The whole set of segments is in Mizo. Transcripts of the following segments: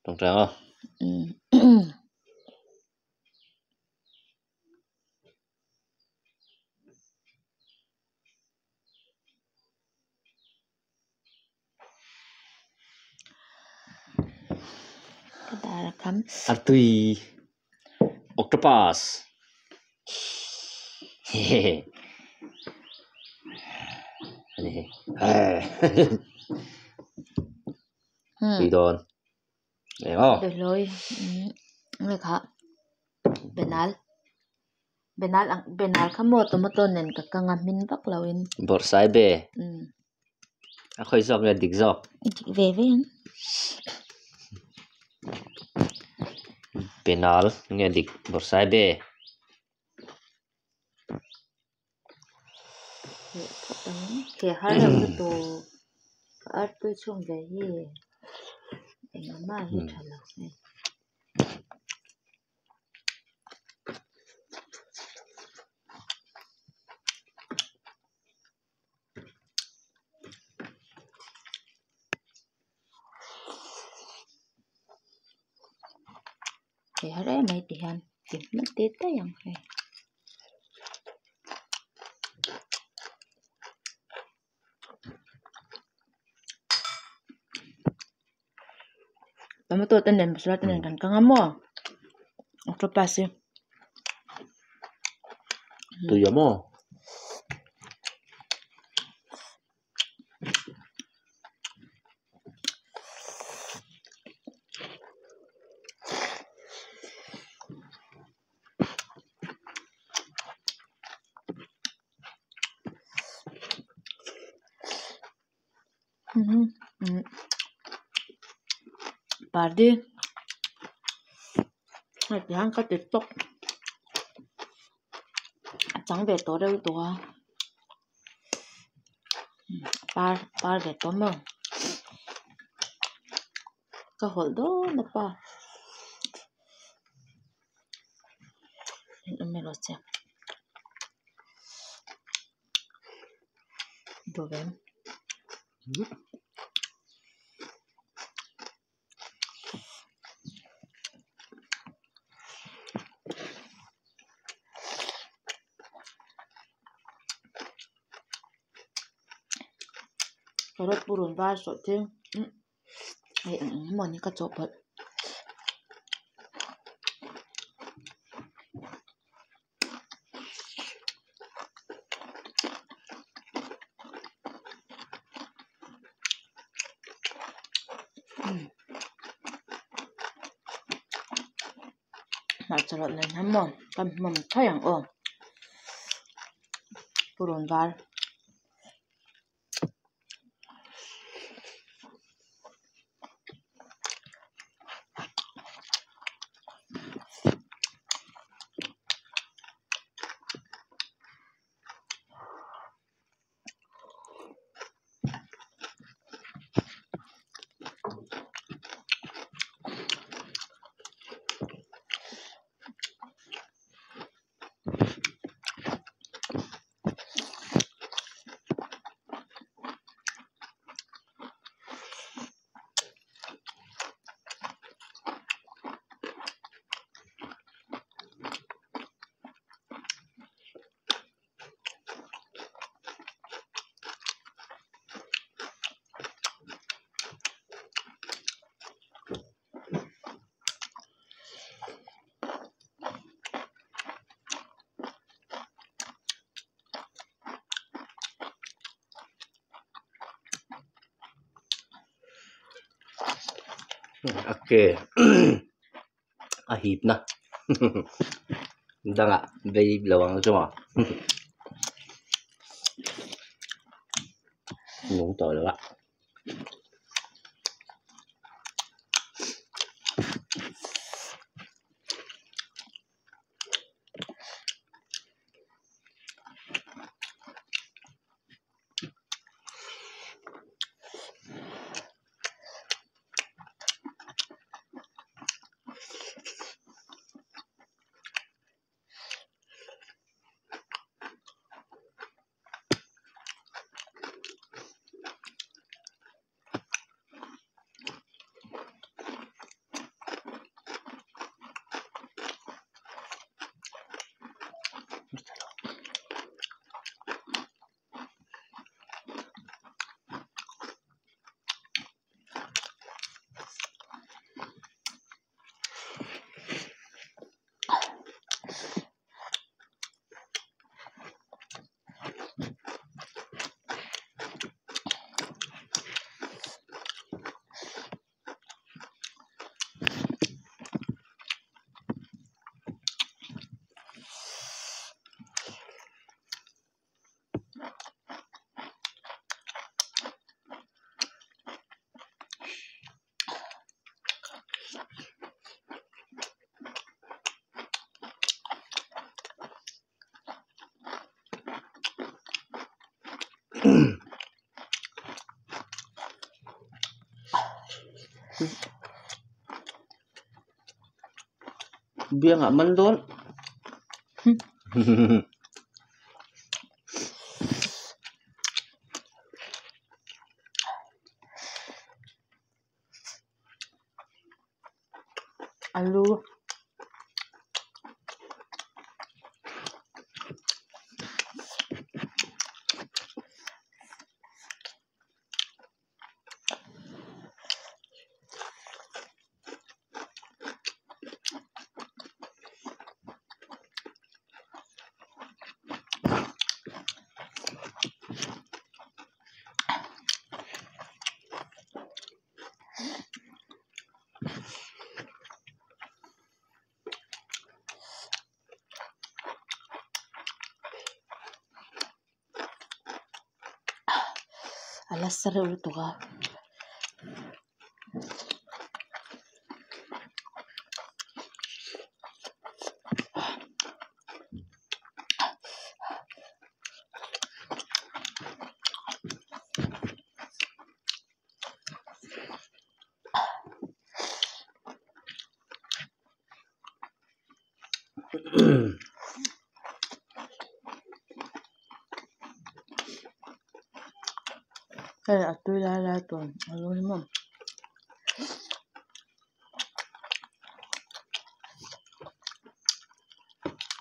Tawngtai ang aw. Artui octopus hehehe tui dawn eng aw. Benal ang benal kha maw tomato nen ka kang a hmin vak lo in. Bawrhsai be. A khawi zawk nge dik zawk? Dik ve ve ang. Benal nge dik bawrhsai be. He har reuh lutuk ka artui chhung ve hi engmah hi tha lo hei. Hei har em mai ti hian ti hman teh daih ang hei. Tomato te nen masala te nen kan kang a maw octopus hi. Tui a maw? Pardi hei ti hian ka ti tawp a chang ve tawh reuh tawh a par par ve tawh maw ka hawlh dawn a pa erawh che. Duh ve Carrot purun var sawh thing hei eng eng emaw ni ka chawhpawlh. Hmarcha rawt nen hian maw kan hmawm thei ang aw purun var. A ke a hip na dangah vei lo ang chu maw nung tawh lo a. Biangah man dawn. Alu. A la sa reuh lutuk a. Hei a tui lai lai tur a lu hi maw.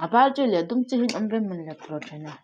A var chi leh dum chi hi an awm ve mawn le tawh thin a.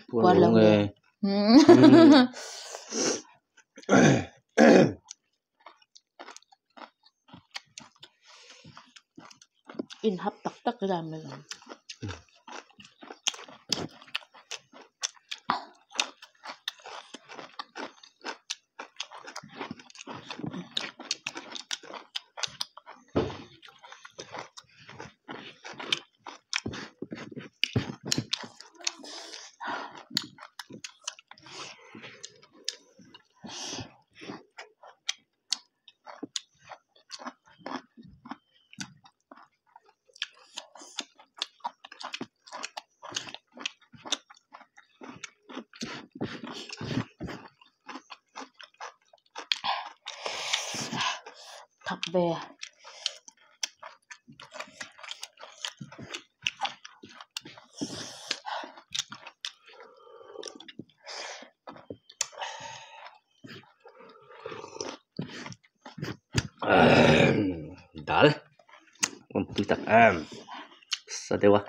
Puar lo nge. In hap tak tak ila mai ang. Thak ve. Dal awm tui tak em sa deuh a.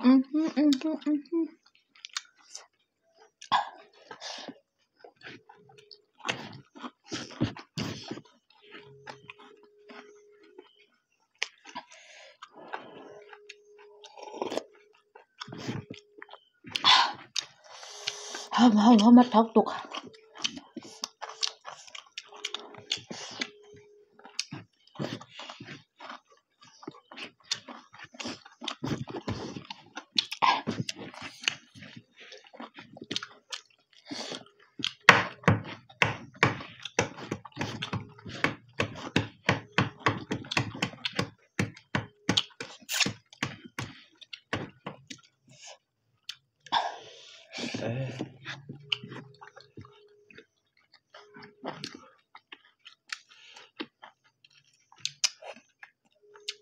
Hom hom hom a thak tuk.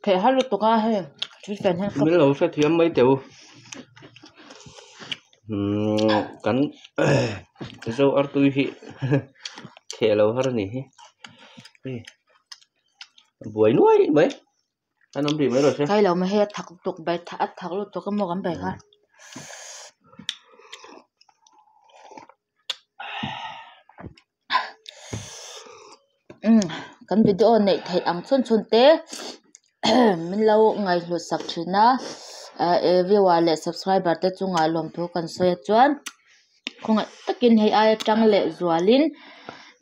Theih har lutuk a hei thil fen hian min lo hrethiam mai teh u kan zo artui hi kheh lo har a ni hi hei a buai nuai mai. An awm rih mai rawh se. Kai lo mai hei a thak lutuk bai a thak lutuk a maw kan bai kha. Umm kan video neih theih ang chhun chhun te min lo ngaihhlut sak thin a eh viewer leh subscriber te chungah lawmthu kan sawi a chuan khawngaih takin hei aia tang leh zualin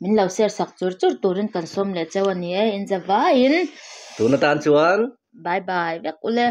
min lo share sak chur chur turin kan sawm leh cheu a ni e inzavaiin tun atan chuan bye bye vek ule.